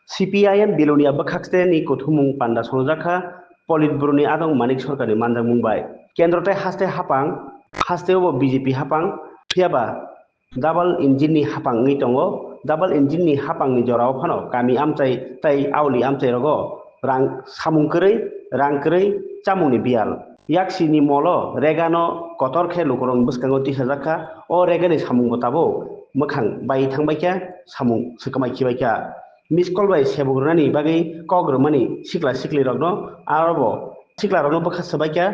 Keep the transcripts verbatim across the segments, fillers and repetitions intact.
C P I M Bilonia bwkhaksteni kuthumung panda songjakha Politburo ni adong Manik Sarkar ni manjakmung bai. Kendro tei haste hapang, haste o bo B J P hapang, phiyaba double engine ni hapang wngwi tongo. Double engine ni hapang ni jorao phano kami amchai tei auli amchai rogo rang samung kwrwi, rang kwrwi chamung ni biyal. Yaksi ni molo rega no kotor khe lukurok bwskango tisajak kha. O rega ni samung bo tabuk mwkhang bai thangbai kha, samung swkamai khibai kha. Miss call bai sebuk rwnani bagwi kok rwmani sikla siklirokno aro bo siklarokno bwkha swbaikha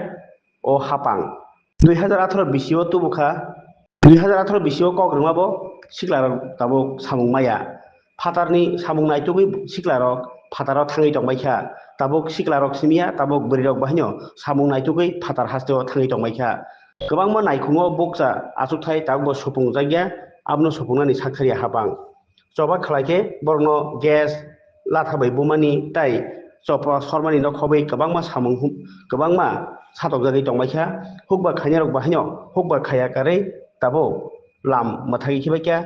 o hapang. Dui hazar atharo bisio tubukha, dui hazar atharo bisio kok rwma bo siklarok tabuk samung maya. Phatarni samung naitugwi siklarok phataro thangwi tongbaikha. Tabuk siklarok simiya, tabuk bwrwirok bahaino samung naitugwi phatar hasteo thangwi tongbaikha. Kwbangma naikhungo bukcha achukthai tabukbo supungjakya, abono supungnani saktharya hapang. Choba khlai khe borokno gas, latha bai bumani tei chopra sormani nokho bai kwbangma samung hum-, kwbangma satokjagwi tongbaikha. Hukbar khainarok bahaino hukbar khaiya karwi tabuk lam mwthagwi khibaikha.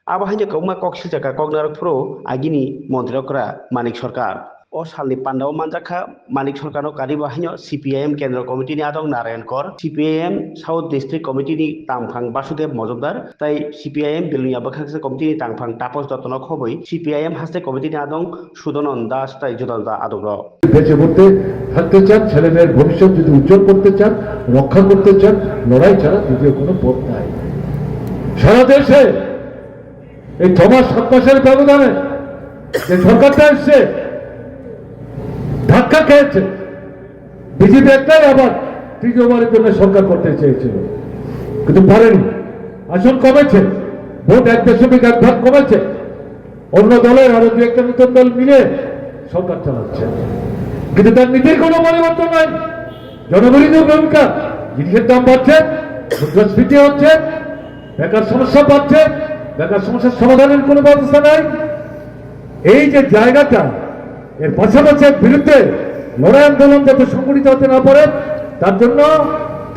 Abo haino kwbangma kok silchakha kok narwk phuru agini montri okra Manik Sarkar. O salni pandao manjakha Manik Sarkarno karibo haino C P I M Kendro Committee ni adong Narayan Kor, C P I M South District Committee ni tangphang Basudev Mojumdar, tei C P I M Bilonia bwkhaksa committee ni tangphang Taposh Dotto no khobwi C P I M haste committee ni adong Sudanan Das tei juda juda adongrok. বেঁচে উঠতে থাকতে চান, ছেলেমেয়ের ভবিষ্যৎ যদি উজ্জ্বল করতে চান, রক্ষা করতে চান, লড়াই ছাড়া দ্বিতীয় কোনো পথ নাই। সারা দেশে এই ছ মাস সাত মাসের ব্যবধানে যে সরকারটা এসছে, ধাক্কা খেয়েছে। বিজেপি একটাই আবার তৃতীয়বারের জন্য সরকার করতে চেয়েছিল, কিন্তু পারেনি। আসন কমেছে, ভোট এক দশমিক এক ভাগ কমেছে। অন্য দলের আরো দু একটা নতুন দল মিলে সরকার চালাচ্ছে, কিন্তু তার নীতির কোনো পরিবর্তন নাই। জনবিরোধী ভূমিকা, জিনিসের দাম বাড়ছে, মুদ্রাস্ফীতি হচ্ছে, বেকার সমস্যা বাড়ছে, বেকার সমস্যার সমাধানের কোনো ব্যবস্থা নাই। এই যে জায়গাটা, এর পাশাপাশি এর বিরুদ্ধে লড়াই আন্দোলন যাতে সংগঠিত হতে না পারে, তার জন্য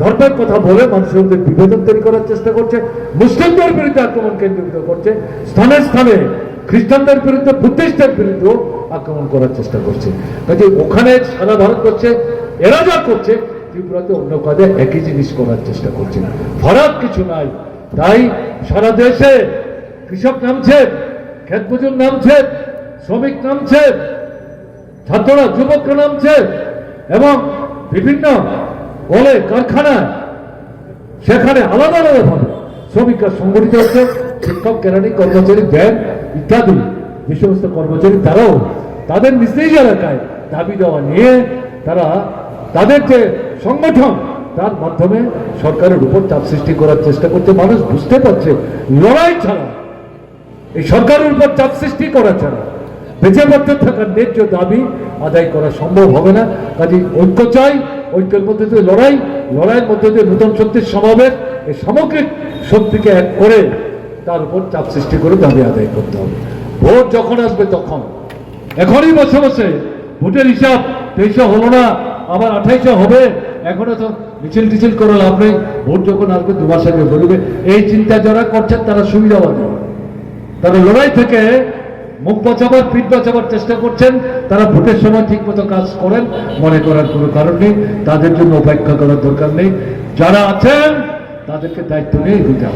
ধর্মের কথা বলে মানুষের মধ্যে বিভেদন তৈরি করার চেষ্টা করছে, মুসলিমদের বিরুদ্ধে আক্রমণ কেন্দ্রীভূত করছে, স্থানে স্থানে খ্রিস্টানদের বিরুদ্ধে, বুদ্ধিস্টদের বিরুদ্ধেও আক্রমণ করার চেষ্টা করছে। কাজে ওখানে সারা ভারতবর্ষে এরা যা করছে, ত্রিপুরাতে অন্য কাজে একই জিনিস করার চেষ্টা করছে। ফারাক কিছু নাই। তাই সারা দেশে কৃষক নামছেন, ক্ষেত মজুর নামছেন, শ্রমিক নামছেন, ছাত্ররা, যুবকরা নামছেন এবং বিভিন্ন কলে কারখানায় সেখানে আলাদা আলাদাভাবে শ্রমিকরা সংগঠিত হচ্ছে। শিক্ষক, কেরানি, কর্মচারী, ব্যাংক ইত্যাদি যে সমস্ত কর্মচারী, তারাও তাদের নিজ নিজ এলাকায় দাবি দাওয়া নিয়ে তারা তাদের যে সংগঠন, তার মাধ্যমে সরকারের উপর চাপ সৃষ্টি করার চেষ্টা করছে। মানুষ বুঝতে পারছে লড়াই ছাড়া, এই সরকারের উপর চাপ সৃষ্টি করা ছাড়া বেঁচে বাঁচতে থাকার ন্যায্য দাবি আদায় করা সম্ভব হবে না। কাজেই ঐক্য চাই, ঐক্যের মধ্যে দিয়ে লড়াই, লড়াইয়ের মধ্যে দিয়ে নতুন শক্তির সমাবেশ। এই সামগ্রিক শক্তিকে এক করে তার উপর চাপ সৃষ্টি করে দাবি আদায় করতে হবে। ভোট যখন আসবে তখন, এখনই বসে বসে ভোটের হিসাব তেইশে হলো না, আবার আঠাইশে হবে, এখনো তো মিছিল টিছিল করে লাভ নেই। ভোট যখন আসবে দু মাস আগে বলবে। এই চিন্তা যারা করছেন তারা সুবিধাবাদী, তারা লড়াই থেকে মুখ বাঁচাবার, পিঠ বাঁচাবার চেষ্টা করছেন। তারা ভোটের সময় ঠিক মতো কাজ করেন, মনে করার কোনো কারণ নেই। তাদের জন্য অপেক্ষা করার দরকার নেই। যারা আছেন তাদেরকে দায়িত্ব নিয়ে এগোতে হবে।